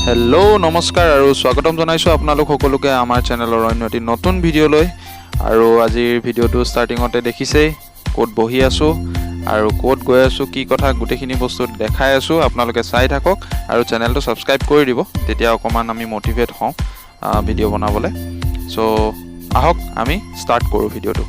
Hello', নমস্কাৰ আৰু স্বাগতম জনাইছোঁ আপোনালোক সকলোকে আমাৰ চেনেলৰ অন্য এটি নতুন ভিডিঅ'লৈ। আৰু আজিৰ ভিডিঅ'টো ষ্টাৰ্টিঙতে দেখিছেই ক'ত বহি আছোঁ আৰু ক'ত গৈ আছোঁ, কি কথা, গোটেইখিনি বস্তু দেখাই আছোঁ। আপোনালোকে চাই থাকক আৰু চেনেলটো ছাবস্ক্ৰাইব কৰি দিব, তেতিয়া অকণমান আমি মটিভেট হওঁ ভিডিঅ' বনাবলৈ। চ' আহক, আমি ষ্টাৰ্ট কৰোঁ ভিডিঅ'টো।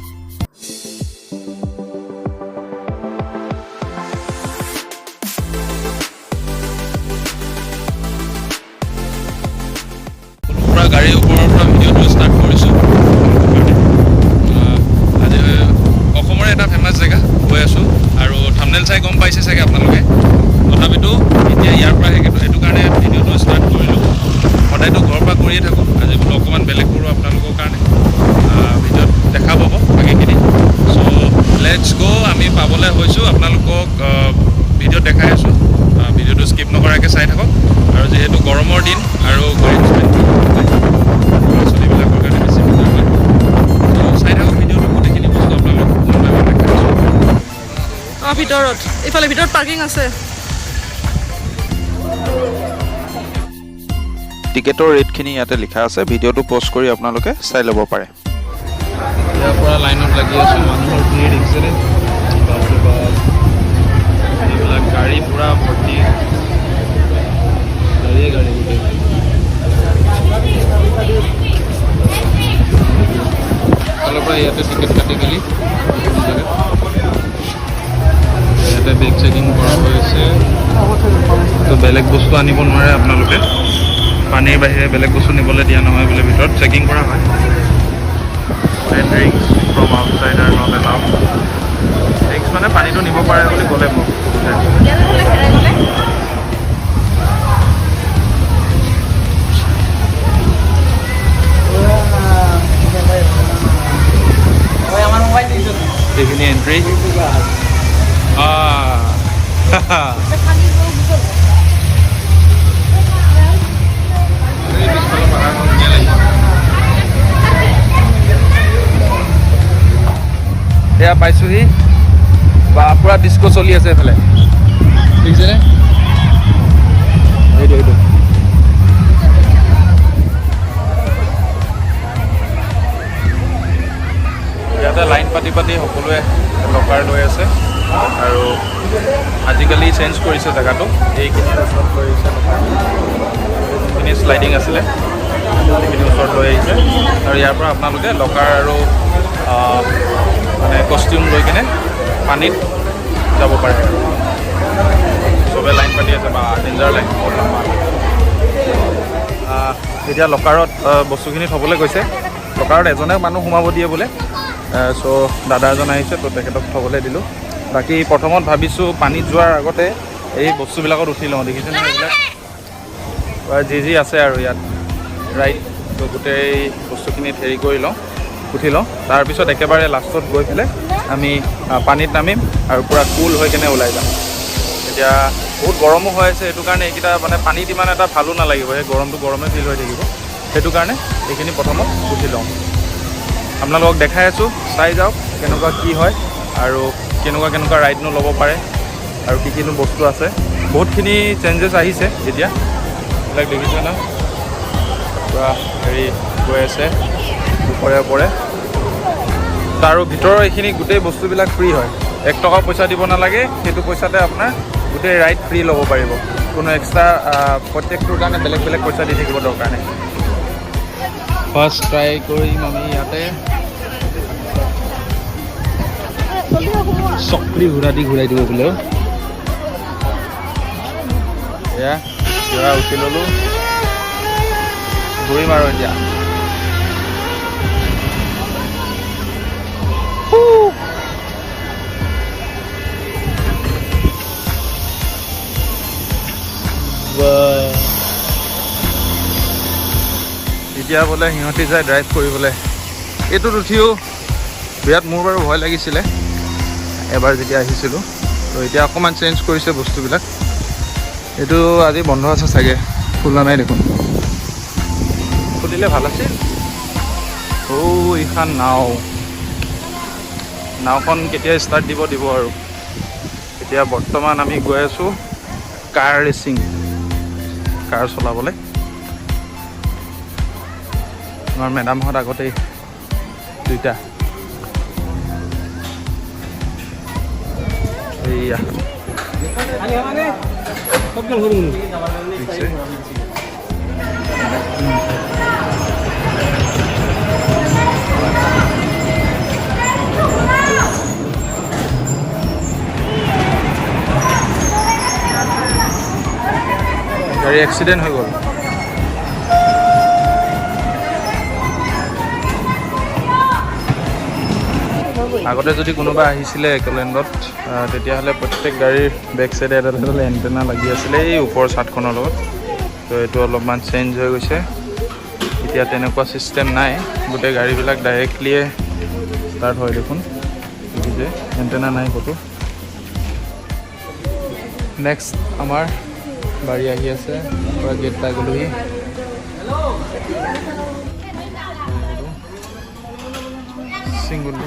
পৰা গাড়ীৰ ওপৰৰ পৰা ভিডিঅ'টো ষ্টাৰ্ট কৰিছোঁ। আজি অসমৰে এটা ফেমাছ জেগা গৈ আছোঁ আৰু থামনেল চাই গম পাইছে চাগে আপোনালোকে। তথাপিতো এতিয়া ইয়াৰ পৰা সেইটো কাৰণে ভিডিঅ'টো ষ্টাৰ্ট কৰিলোঁ। সদায়তো ঘৰৰ পৰা কৰিয়ে থাকোঁ, আজি বোলো অকণমান বেলেগ কৰোঁ আপোনালোকৰ কাৰণে। ভিডিঅ'ত দেখা পাব বাকীখিনি। চ' let's গ'। আমি পাবলৈ হৈছোঁ, আপোনালোকক ভিডিঅ'ত দেখাই আছোঁ। ভিডিঅ'টো স্কিপ নকৰাকৈ চাই থাকক। আৰু যিহেতু গৰমৰ দিন আৰু গাড়ীত ল'ৰা ছোৱালীবিলাকৰ কাৰণে বেছি দিগদাৰ হয়, ত' চাই থাকক ভিডিঅ'টো। গোটেইখিনি বস্তু আপোনালোকক ওৱান বাই ওৱান দেখাই আছোঁ। অঁ, ভিতৰত, এইফালে ভিতৰত পাৰ্কিং আছে। টিকেটৰ ৰেটখিনি ইয়াতে লিখা আছে, ভিডিঅ'টো প'জ কৰি আপোনালোকে চাই ল'ব পাৰে। ইয়াৰ পৰা লাইনত লাগি আছোঁ। মানুহৰ ভিৰ দেখিছেনে? বাপৰে বাপ! এইবিলাক গাড়ী পূৰা ভৰ্তি, গাড়ীয়ে গাড়ী গোটেই। ফালৰ পৰা ইয়াতে টিকেট কাটি মেলি এইখিনি জেগাত ইয়াতে বেগ চেকিং কৰা হৈছে। তো বেলেগ বস্তু আনিব নোৱাৰে আপোনালোকে, পানীৰ বাহিৰে বেলেগ বস্তু নিবলৈ দিয়া নহয় বোলে। ভিতৰত চেকিং কৰা হয়। And drinks from outside are not allowed. Drinks মানে পানীটো নিব পাৰে বুলি ক'লে মোক সোধোতে। এইখিনি এণ্ট্ৰি। এই পিছফালৰ পাহাৰখন ধুনীয়া লাগিছে। এয়া পাইছোহি বা, পূৰা ডিস্কো চলি আছে এইফালে, দেখিছেনে? এইটো এইটো। ইয়াতে লাইন পাতি পাতি সকলোৱে লকাৰ লৈ আছে। আৰু আজিকালি চেঞ্জ কৰিছে জেগাটো, এইখিনিৰ ওচৰত লৈ আহিছে লকাৰ। যোনখিনি শ্লাইডিং আছিলে, সেইখিনি ওচৰত লৈ আহিছে। আৰু ইয়াৰ পৰা আপোনালোকে লকাৰ আৰু মানে কষ্টিউম লৈ কিনে পানীত যাব পাৰে। চবে লাইন পাতি আছে বা, ডেঞ্জাৰ লাইন, বহুত লম্বা। এতিয়া লকাৰত বস্তুখিনি থ'বলৈ গৈছে। লকাৰত এজনে মানুহ সোমাব দিয়ে বোলে। চ' দাদা এজন আহিছে, ত' তেখেতক থ'বলৈ দিলোঁ। বাকী প্ৰথমত ভাবিছোঁ পানীত যোৱাৰ আগতে এই বস্তুবিলাকত উঠি লওঁ। দেখিছেনে এইবিলাক বা যি যি আছে আৰু ইয়াত ৰাইড, ত' গোটেই বস্তুখিনিত হেৰি কৰি লওঁ, উঠি লওঁ। তাৰপিছত একেবাৰে লাষ্টত গৈ পেলাই আমি পানীত নামিম আৰু পূৰা কুল হৈ কেনে ওলাই যাম। এতিয়া বহুত গৰমো হৈ আছে, সেইটো কাৰণে এইকেইটা মানে পানীত ইমান এটা ভালো নালাগিব, সেই গৰমটো গৰমে ফিল হৈ থাকিব। সেইটো কাৰণে এইখিনি প্ৰথমত উঠি লওঁ। আপোনালোকক দেখাই আছোঁ, চাই যাওক কেনেকুৱা কি হয় আৰু কেনেকুৱা কেনেকুৱা ৰাইডনো ল'ব পাৰে আৰু কি কিনো বস্তু আছে। বহুতখিনি চেঞ্জেছ আহিছে এতিয়া। এইবিলাক দেখিছে ন, পূৰা হেৰি গৈ আছে ওপৰে ওপৰে। তাৰো ভিতৰৰ এইখিনি গোটেই বস্তুবিলাক ফ্ৰী হয়, 1 টকা পইচা দিব নালাগে। সেইটো পইচাতে আপোনাৰ গোটেই ৰাইড ফ্ৰী ল'ব পাৰিব। কোনো এক্সট্ৰা প্ৰত্যেকটোৰ কাৰণে বেলেগ বেলেগ পইচা দি থাকিব দৰকাৰ নাই। ফাৰ্ষ্ট ট্ৰাই কৰিম আমি ইয়াতে। চক্ৰী ঘূৰা দি ঘূৰাই দিব বোলে। এয়া ঘোঁৰা উঠি ল'লোঁ, ঘূৰিম আৰু এতিয়া। Woo! বাহ। এতিয়া বোলে সিহঁতি যায় ড্ৰাইভ কৰিবলৈ। এইটোত উঠিও বিৰাট মোৰ বাৰু ভয় লাগিছিলে এবাৰ যেতিয়া আহিছিলোঁ। তো এতিয়া অকণমান চেঞ্জ কৰিছে বস্তুবিলাক। এইটো আজি বন্ধ আছে চাগে, খোলা নাই দেখোন। খুলিলে ভাল আছিল। অ' এইখন নাও, নাওখন কেতিয়া ষ্টাৰ্ট দিব দিব আৰু। এতিয়া বৰ্তমান আমি গৈ আছোঁ কাৰ ৰেচিং, কাৰ চলাবলৈ। আমাৰ মেডামহঁত আগতেই দুইটা। এইয়া দেখিছে? গাড়ী এক্সিডেণ্ট হৈ গ'ল। আগতে যদি কোনোবা আহিছিলে একলেণ্ডত, তেতিয়াহ'লে প্ৰত্যেক গাড়ীৰ বেক চাইডে এডাল এডাল এণ্টেনা লাগি আছিলে এই ওপৰৰ চাটখনৰ লগত। তো এইটো অলপমান চেঞ্জ হৈ গৈছে, এতিয়া তেনেকুৱা ছিষ্টেম নাই। গোটেই গাড়ীবিলাক ডাইৰেক্টলিয়ে ষ্টাৰ্ট হয় দেখোন, দেখিছে, এণ্টেনা নাই ক'তো। নেক্সট আমাৰ গাড়ী আহি আছে, পূৰা গেট পাই গ'লোহি। ছিংগুল।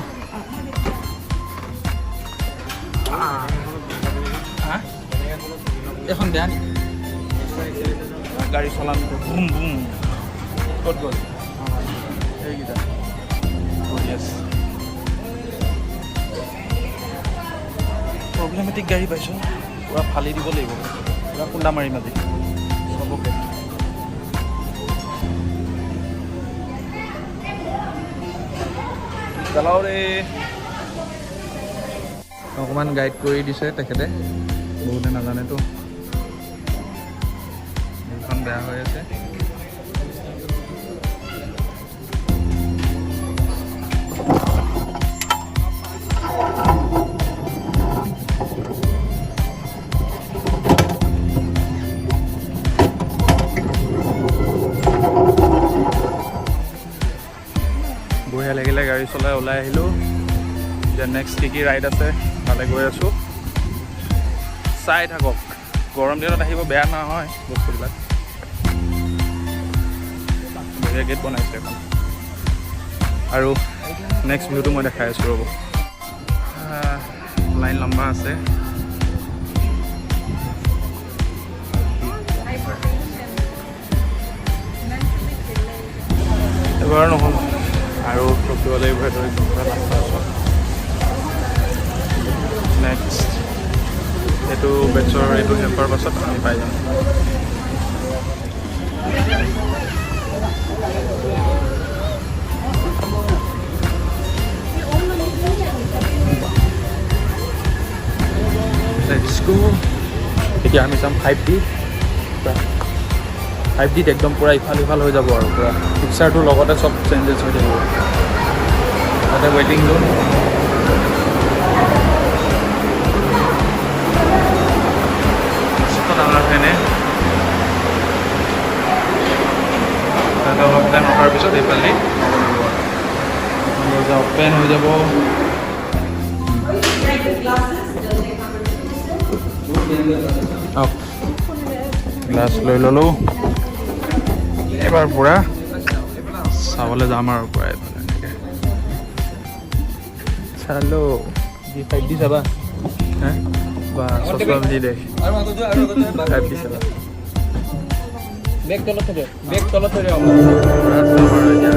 হা, এখন বেয়া নি গাড়ী চলাম? Boom boom. ক'ত গ'ল এইকেইটা? য়েছ, প্ৰব্লেমেটিক গাড়ী পাইছোঁ। পূৰা ফালি দিব লাগিব, পূৰা খুন্দা মাৰিম আজি চবকে। চলাও ৰে। অকণমান গাইড কৰি দিছে তেখেতে, বহুতে নাজানেতো। এইখন বেয়া হৈ আছে। বঢ়িয়া লাগিলে গাড়ী চলাই। ওলাই আহিলোঁ। এতিয়া নেক্সট কি কি ৰাইড আছে তালৈ গৈ আছোঁ, চাই থাকক। গৰম দিনত আহিব বেয়া নহয় বস্তুবিলাক। বঢ়িয়া গেট বনাইছে এখন। আৰু নেক্সট ভিউটো মই দেখাই আছোঁ, ৰ'ব। লাইন লম্বা আছে। এবাৰ নহ'ল আৰু ৰখিব লাগিব। সেইটো একদম পূৰা লাষ্টৰ ওচৰত। নেক্সট এইটো বেটছৰ এইটো শেষ হোৱাৰ পাছত আমি পাই যাম। Let's go. এতিয়া আমি চাম 5D। 5Dত একদম পূৰা ইফাল সিফাল হৈ যাব আৰু পূৰা পিকচাৰটোৰ লগতে চব চেঞ্জেছ হৈ থাকিব। তাতে ৱেইটিং জ'ন। ডাঙৰ ফেনে। তাতে অলপ টাইম ৰখাৰ পিছত এইফালেদি দৰ্জা অপেন হৈ যাব। গ্লাছ লৈ ল'লোঁ। এইবাৰ পূৰা চাবলৈ যাম আৰু পূৰা এইফালে এনেকৈ চালো। 5D চাবা হে বা চশমা পিন্ধি দে, 5D চাবা। বেগ তলত থাকে, বেগ তলত থৈ দিয়ক। পূৰা চাম আৰু এতিয়া।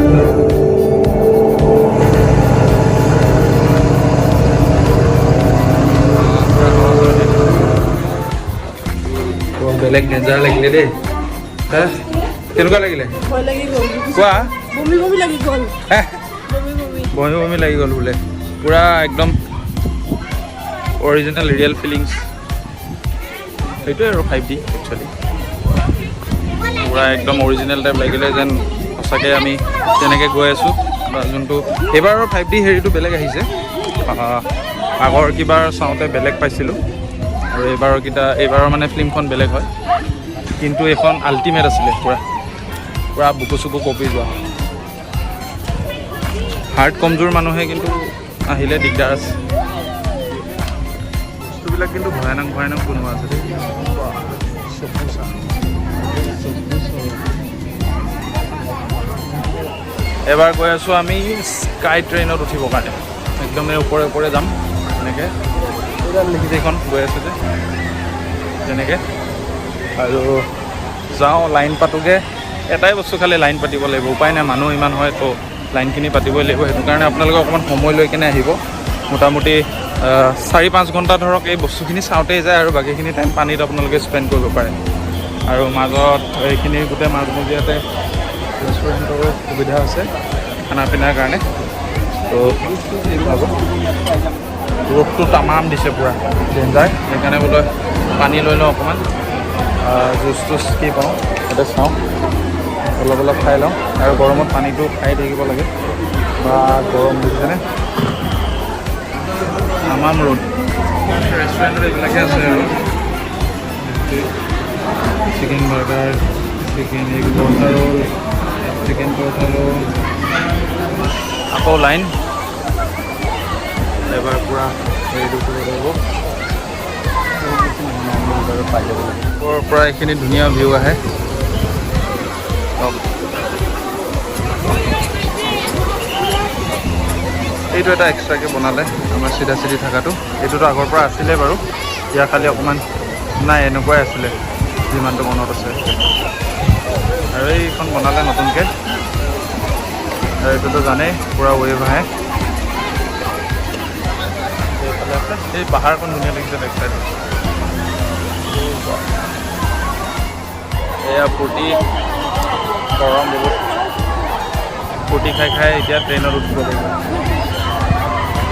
পূৰা হাৱা চাৱা দি দিছে। বৰ বেলেগ ডেঞ্জাৰ লাগিলে দেই। হে, কেনেকুৱা লাগিলে? ভয় লাগি গ'ল। কোৱা। বমি বমি লাগি গ'ল। হে? বমি বমি। বমি বমি লাগি গ'ল বোলে। পূৰা একদম অৰিজিনেল ৰিয়েল ফিলিংছ। সেইটোৱে আৰু 5D actually. পূৰা একদম অৰিজিনেল টাইপ লাগিলে, যেন সঁচাকৈ আমি তেনেকৈ গৈ আছোঁ। বা যোনটো এইবাৰৰ 5D হেৰিটো বেলেগ আহিছে। আগৰ কিবাৰ চাওঁতে বেলেগ পাইছিলোঁ আৰু এইবাৰৰ কেইটা, এইবাৰৰ মানে ফিল্মখন বেলেগ হয়। কিন্তু এইখন আল্টিমেট আছিলে, পূৰা পূৰা বুকু চুকু কঁপি যোৱা। হাৰ্ট কমজোৰ মানুহে কিন্তু আহিলে দিগদাৰ আছে। বস্তুবিলাক কিন্তু ভয়ানক ভয়ানক বনোৱা আছে দেই। চকু চা, চকু চা। এবাৰ গৈ আছোঁ আমি স্কাই ট্ৰেইনত উঠিবৰ কাৰণে। একদম এই ওপৰে ওপৰে যাম এনেকৈ। এইডাল দেখিছে, এইখন গৈ আছে যে তেনেকৈ। আৰু যাওঁ, লাইন পাতোগৈ। এটাই বস্তু, খালি লাইন পাতিব লাগিব, উপায় নাই। মানুহ ইমান হয়, তো লাইনখিনি পাতিবই লাগিব। সেইটো কাৰণে আপোনালোকে অকণমান সময় লৈ কেনে আহিব। মোটামুটি 4-5 ঘণ্টা ধৰক এই বস্তুখিনি চাওঁতেই যায় আৰু বাকীখিনি টাইম পানীত আপোনালোকে স্পেণ্ড কৰিব পাৰে। আৰু মাজত এইখিনি গোটেই মাজমজিয়াতে ৰেষ্টুৰেণ্টৰো সুবিধা আছে খানা পিনাৰ কাৰণে। তো পাব। ৰ'দটো তামাম দিছে, পূৰা ডেঞ্জাৰ। সেইকাৰণে বোলো পানী লৈ লওঁ অকণমান, জুচ তুচ কি পাওঁ তাতে চাওঁ, অলপ অলপ খাই লওঁ। আৰু গৰমত পানীটো খাই থাকিব লাগে। বা গৰম দেখিছেনে? তামাম ৰ'দ। ৰেষ্টুৰেণ্টত এইবিলাকে আছে আৰু chicken burger, chicken egg paratha roll, chicken paratha roll. আকৌ লাইন। এবাৰ পূৰা হেৰিটো কৰিব লাগিব। ওপৰৰ পৰা এইখিনি ধুনীয়া ভিউ আহে। চাওক। এইটো এটা এক্সট্ৰাকৈ বনালে আমাৰ চিধা চিধি থকাটো। এইটোতো আগৰ পৰা আছিলে বাৰু, ইয়াৰ খালি অকণমান নাই, এনেকুৱাই আছিলে যিমানটো মনত আছে। আৰু এইখন বনালে নতুনকৈ। আৰু এইটোতো জানেই, পূৰা ৱেভ আহে। এইফালে আছে এই পাহাৰখন, ধুনীয়া লাগিছে বেক চাইডত। এয়া ফূৰ্তি, গৰম বহুত, ফূৰ্তি খাই খাই এতিয়া ট্ৰেইনত উঠিব লাগিব।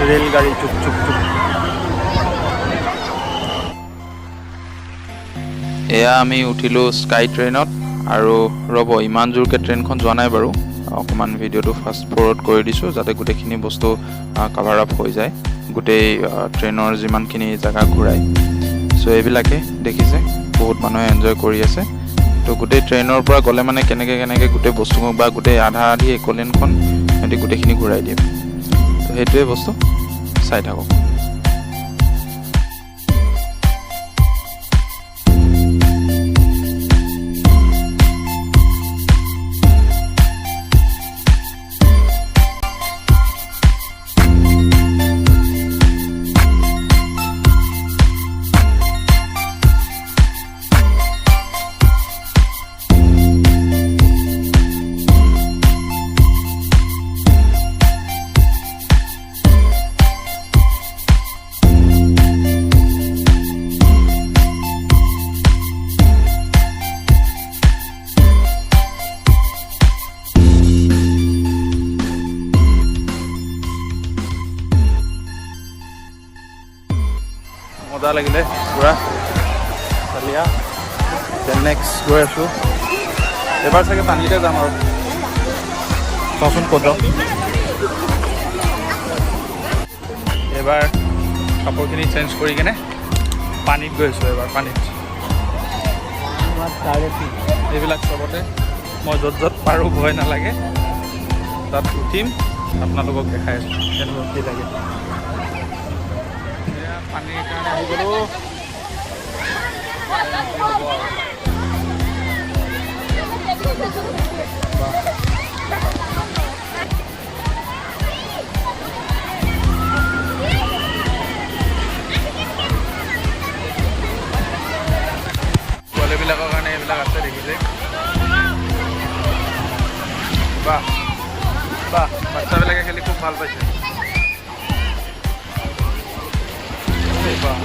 ৰেল গাড়ী চুক চুক চুক। এয়া আমি উঠিলোঁ স্কাই ট্ৰেইনত। আৰু ৰ'ব, ইমান জোৰকৈ ট্ৰেইনখন যোৱা নাই বাৰু। অকণমান ভিডিঅ'টো ফাষ্ট ফৰৱাৰ্ড কৰি দিছোঁ যাতে গোটেইখিনি বস্তু কাভাৰ আপ হৈ যায়, গোটেই ট্ৰেইনৰ যিমানখিনি জেগা ঘূৰাই। চ' এইবিলাকে দেখিছে, বহুত মানুহে এনজয় কৰি আছে। তো গোটেই ট্ৰেইনৰ পৰা গ'লে মানে কেনেকৈ কেনেকৈ গোটেই বস্তু বা গোটেই আধা আধি একলেণ্ডখন সিহঁতি গোটেইখিনি ঘূৰাই দিয়ে। তো সেইটোৱে বস্তু, চাই থাকক। মজা লাগিলে পূৰা চালিয়া। নেক্সট গৈ আছোঁ। এবাৰ চাগে পানীতে যাম আৰু চাওঁচোন ক'ত যাওঁ। এইবাৰ কাপোৰখিনি চেঞ্জ কৰি কেনে পানীত গৈ আছোঁ এবাৰ পানীত। এইবিলাক চবতে মই য'ত য'ত পাৰোঁ, ভয় নালাগে, তাত উঠিম। আপোনালোকক দেখাই আছোঁ কেনেকুৱা কি লাগে। এয়া পানীৰ কাৰণে আহি গ'লোঁ। হ'ব আৰু। বাহ। পোৱালিবিলাকৰ কাৰণে এইবিলাক আছে, দেখিছে? বাহ বাহ, বাচ্চাবিলাকে খেলি খুব ভাল পাইছে। এই বাহ।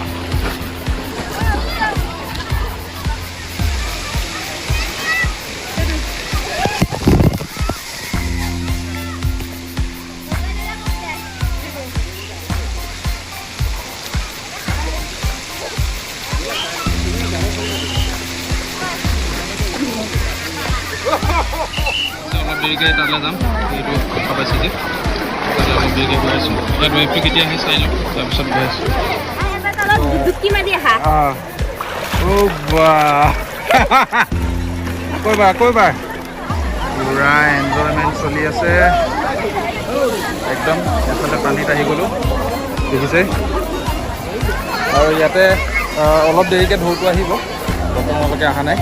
অলপ দেৰিকৈ তালৈ যাম। এইটো কথা পাইছে যে তালৈ অলপ দেৰিকৈ গৈ আছোঁ। ইয়াত ৱেভটো কেতিয়া আহে চাই লওঁ, তাৰপিছত গৈ আছোঁ। ডুবকি মাৰি আহা। অ' বাহ, আকৌ এবাৰ, আকৌ এবাৰ। পূৰা এনজয়মেণ্ট চলি আছে একদম। এফালে পানীত আহি গ'লোঁ, দেখিছে? আৰু ইয়াতে অলপ দেৰিকৈ ঢৌটো আহিব, বৰ্তমানলৈকে অহা নাই।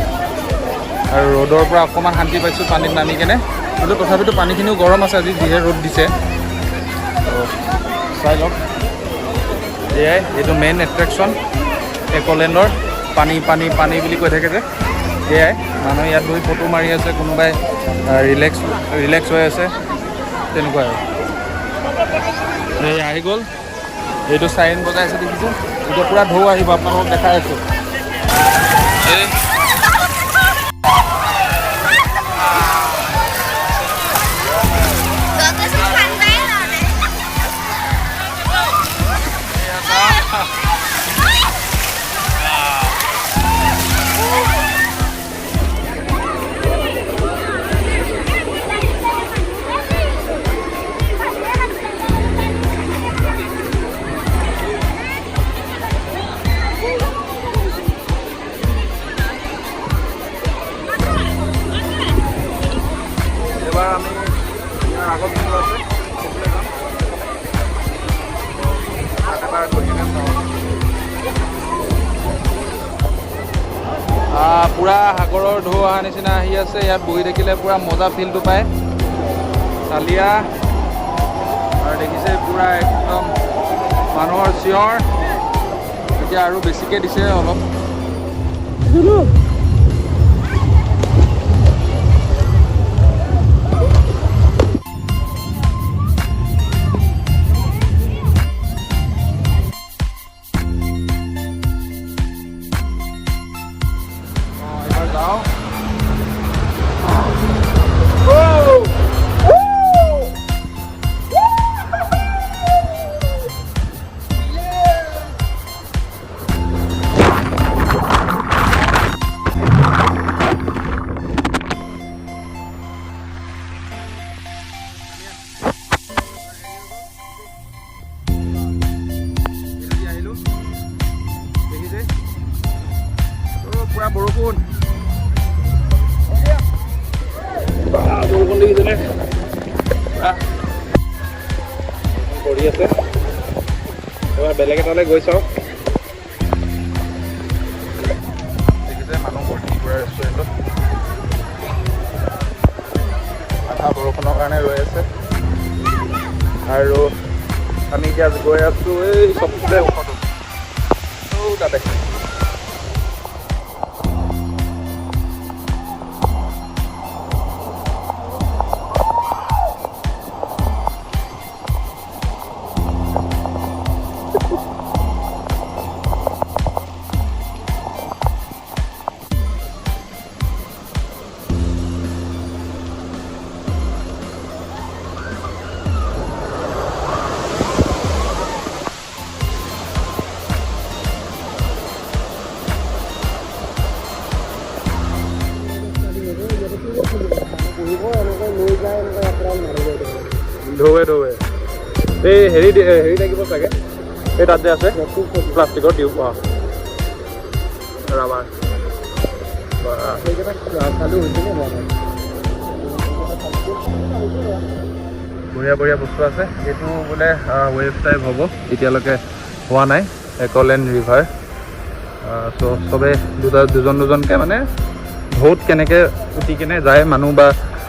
আৰু ৰ'দৰ পৰা অকণমান শান্তি পাইছোঁ পানীত নামি কেনে, কিন্তু তথাপিতো পানীখিনিও গৰম আছে আজি, যিহে ৰ'দ দিছে। তো চাই লওক, এয়াই এইটো মেইন এট্ৰেকশ্যন একলেণ্ডৰ। পানী পানী পানী বুলি কৈ থাকে যে। এয়াই মানুহে ইয়াত বহি ফটো মাৰি আছে, কোনোবাই ৰিলেক্স ৰিলেক্স হৈ আছে, তেনেকুৱা আৰু। এই আহি গ'ল, এইটো চাইৰেন বজাই আছে দেখিছে। এতিয়া পূৰা ঢৌ আহিব, আপোনালোকক দেখাই আছোঁ। এবাৰ আমি ইয়াৰ আগত যোনটো আছে সেইটোলৈ যাম। তাত এবাৰ গৈ কিনে চাওঁ। পূৰা সাগৰৰ ঢৌ অহা নিচিনা আহি আছে। ইয়াত বহি থাকিলে পূৰা মজা ফিলটো পায়। চালিয়া আৰু দেখিছে, পূৰা একদম মানুহৰ চিঞৰ। এতিয়া আৰু বেছিকৈ দিছে অলপ। অঁ, এবাৰ যাওঁ। এইটো আহিলোঁ, দেখিছে। অ' পূৰা বৰষুণ। বাহ, বৰষুণ দেখিছেনে? বাহ, বৰষুণ পৰি আছে। এবাৰ বেলেগ এটালৈ গৈ চাওঁ। দেখিছে, মানুহ ভৰ্তি পূৰা ৰেষ্টুৰেণ্টত। আধা বৰষুণৰ কাৰণে ৰৈ আছে। আৰু আমি এতিয়া গৈ আছোঁ এই চবচে ওখটো। ঔ তাতে। ঢৌৱে ঢৌৱে। এই হেৰি হেৰি লাগিব চাগে, এই তাত যে আছে প্লাষ্টিকৰ টিউব। অঁ, ৰাবাৰ। সেইকেইটা চালু হৈছে নে হোৱা নাই? বঢ়িয়া বঢ়িয়া বস্তু আছে। এইটো বোলে ৱেভ টাইপ হ'ব, এতিয়ালৈকে হোৱা নাই। একলেণ্ড ৰিভাৰ। চ' চবে দুটা দুজন দুজনকৈ মানে ঢৌত কেনেকৈ উঠি কেনে যায় মানুহ বা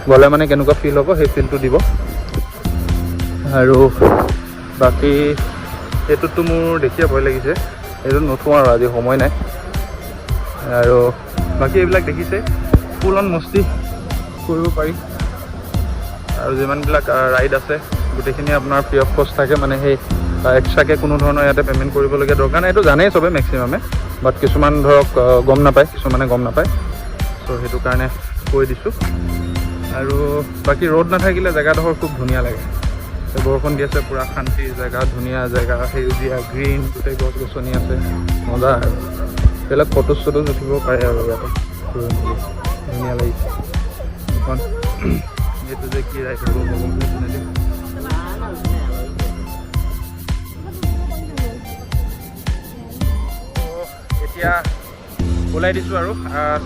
গ'লে মানে কেনেকুৱা ফিল হ'ব, সেই ফিলটো দিব। আৰু বাকী এইটোততো মোৰ দেখিয়ে ভয় লাগিছে, এইটোত নুঠোঁ আৰু আজি সময় নাই। আৰু বাকী এইবিলাক দেখিছে, ফুল অন মস্তি কৰিব পাৰি। আৰু যিমানবিলাক ৰাইড আছে, গোটেইখিনি আপোনাৰ ফ্ৰী অফ কষ্ট থাকে। মানে সেই এক্সট্ৰাকৈ কোনো ধৰণৰ ইয়াতে পে'মেণ্ট কৰিবলগীয়া দৰকাৰ নাই। এইটো জানেই চবে মেক্সিমামে, বাট কিছুমান ধৰক গম নাপায়, কিছুমানে গম নাপায়। চ' সেইটো কাৰণে কৈ দিছোঁ। আৰু বাকী ৰ'দ নাথাকিলে জেগাডোখৰ খুব ধুনীয়া লাগে। এই বৰষুণ দি আছে, পূৰা শান্তিৰ জেগা, ধুনীয়া জেগা, সেউজীয়া গ্ৰীণ, গোটেই গছ গছনি আছে, মজা। আৰু এইবিলাক ফটো চটো উঠিব পাৰে আৰু ইয়াতে গৈ মেলি ধুনীয়া লাগিছে। এখন এইটো যে কি ৰাইড হ'ব গম পাইছেনে দেই? এতিয়া ওলাই দিছোঁ আৰু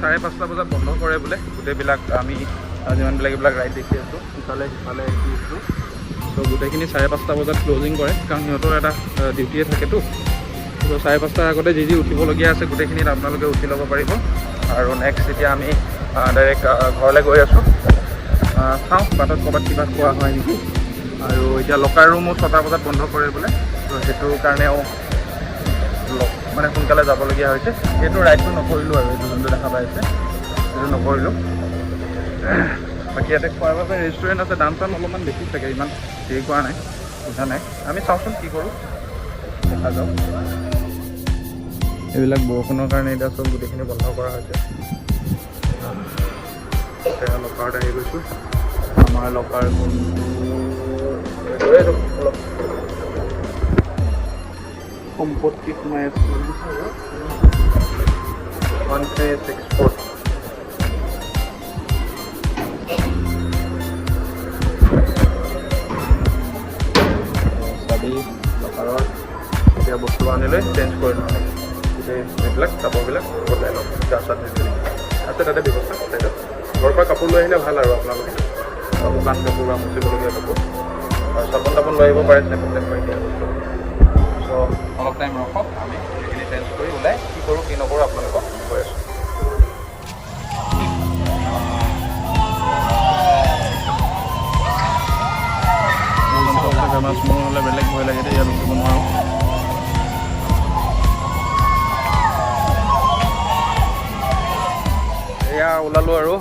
5:30 বজাত বন্ধ কৰে বোলে গোটেইবিলাক। আমি যিমানবিলাক এইবিলাক ৰাইড দেখি আছোঁ, ইফালে সিফালে দেখিছোঁ, চ' গোটেইখিনি 5:30 বজাত ক্ল'জিং কৰে, কাৰণ সিহঁতৰ এটা ডিউটিয়ে থাকেতো। ত' 5:30ৰ আগতে যি যি উঠিবলগীয়া আছে, গোটেইখিনিত আপোনালোকে উঠি ল'ব পাৰিব। আৰু নেক্সট এতিয়া আমি ডাইৰেক্ট ঘৰলৈ গৈ আছোঁ। চাওঁ বাটত ক'ৰবাত কিবা খোৱা হয় নেকি। আৰু এতিয়া লকাৰ ৰুমো 6টা বজাত বন্ধ কৰে বোলে। ত' সেইটো কাৰণেও মানে সোনকালে যাবলগীয়া হৈছে। এইটো ৰাইডটো নকৰিলোঁ আৰু এইটো যোনটো দেখা পাইছে। সেইটো নকৰিলোঁ। বাকী ইয়াতে খোৱাৰ বাবে ৰেষ্টুৰেণ্ট আছে, দাম চাম অলপমান বেছি চাগে, ইমান হেৰি কৰা নাই, সোধা নাই আমি। চাওঁচোন কি কৰোঁ, দেখা যাওক। এইবিলাক বৰষুণৰ কাৰণে এতিয়া চব গোটেইখিনি বন্ধ কৰা হৈছে। এতিয়া লকাৰত আহি গৈছোঁ। আমাৰ লকাৰ কোনটো? এইটো অলপ সম্পত্তি সোমাই আছে। 1364। চাবি লকাৰৰ। এতিয়া বস্তু আনিলৈ চেঞ্জ কৰি লওঁ আমি গোটেই এইবিলাক কাপোৰবিলাক বদলাই লওঁ, গা চা ধুই মেলি। আছে তাতে ব্যৱস্থা চাইডত। ঘৰৰ পৰা কাপোৰ লৈ আহিলে ভাল আৰু আপোনালোকে শুকান কাপোৰ বা মুচিবলগীয়া কাপোৰ আৰু চাবোন তাবোন লৈ আহিব পাৰে, চেম্পু টেম্পু এতিয়া বস্তু। চ' অলপ টাইম ৰখক, আমি সেইখিনি চেঞ্জ কৰি ওলাই কি কৰোঁ কি নকৰোঁ আপোনালোকক কৈ আছোঁ। মাছ মোৰ হ'লে বেলেগ ভয় লাগে দেই, ইয়াত উঠিব নোৱাৰোঁ। এয়া ওলালোঁ আৰু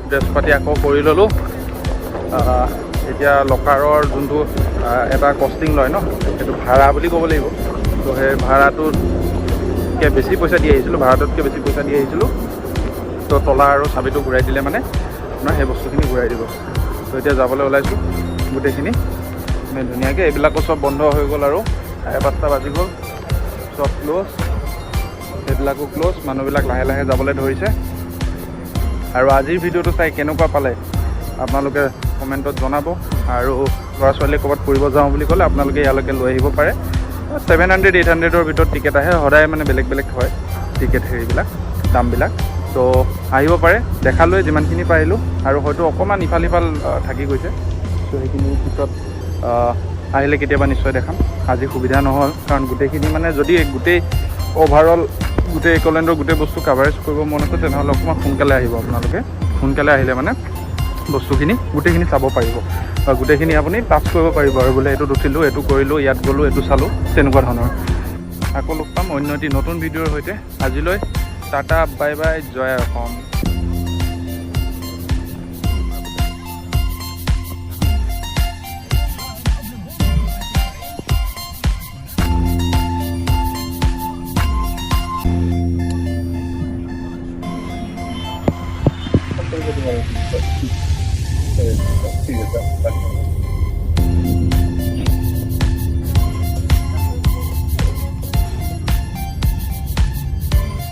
ড্ৰেছ পাতি আকৌ কৰি ল'লোঁ। এতিয়া লকাৰৰ যোনটো এটা কষ্টিং লয় ন, সেইটো ভাড়া বুলি ক'ব লাগিব। ত' সেই ভাড়াটোতকৈ বেছি পইচা দি আহিছিলোঁ, ভাড়াটোতকৈ বেছি পইচা দি আহিছিলোঁ। ত' তলা আৰু চাবিটো ঘূৰাই দিলে মানে আপোনাৰ সেই বস্তুখিনি ঘূৰাই দিব। ত' এতিয়া যাবলৈ ওলাইছোঁ গোটেইখিনি মানে ধুনীয়াকৈ। এইবিলাকো চব বন্ধ হৈ গ'ল আৰু 5:30 বাজি গ'ল, চব ক্ল'জ, সেইবিলাকো ক্ল'জ। মানুহবিলাক লাহে লাহে যাবলৈ ধৰিছে। আৰু আজিৰ ভিডিঅ'টো চাই কেনেকুৱা পালে আপোনালোকে কমেণ্টত জনাব। আৰু ল'ৰা ছোৱালীয়ে ক'ৰবাত ফুৰিব যাওঁ বুলি ক'লে আপোনালোকে ইয়ালৈকে লৈ আহিব পাৰে। 700 800ৰ ভিতৰত টিকেট আহে সদায়, মানে বেলেগ বেলেগ হয় টিকেট হেৰিবিলাক দামবিলাক। ত' আহিব পাৰে, দেখালোৱে যিমানখিনি পাৰিলোঁ আৰু হয়তো অকণমান ইফাল সিফাল থাকি গৈছে। ত' সেইখিনি পিছত আহিলে কেতিয়াবা নিশ্চয় দেখাম। আজি সুবিধা নহ'ল, কাৰণ গোটেইখিনি মানে যদি গোটেই অভাৰঅল গোটেই একলেণ্ডৰ গোটেই বস্তু কাভাৰেজ কৰিব মন আছে, তেনেহ'লে অকণমান সোনকালে আহিব আপোনালোকে। সোনকালে আহিলে মানে বস্তুখিনি গোটেইখিনি চাব পাৰিব বা গোটেইখিনি আপুনি টাচ কৰিব পাৰিব আৰু বোলে এইটোত উঠিলোঁ, এইটো কৰিলোঁ, ইয়াত গ'লোঁ, এইটো চালোঁ, তেনেকুৱা ধৰণৰ। আকৌ লগ পাম অন্য এটি নতুন ভিডিঅ'ৰ সৈতে। আজিলৈ টাটা, বাই বাই, জয় অসম। ঠিক আছে।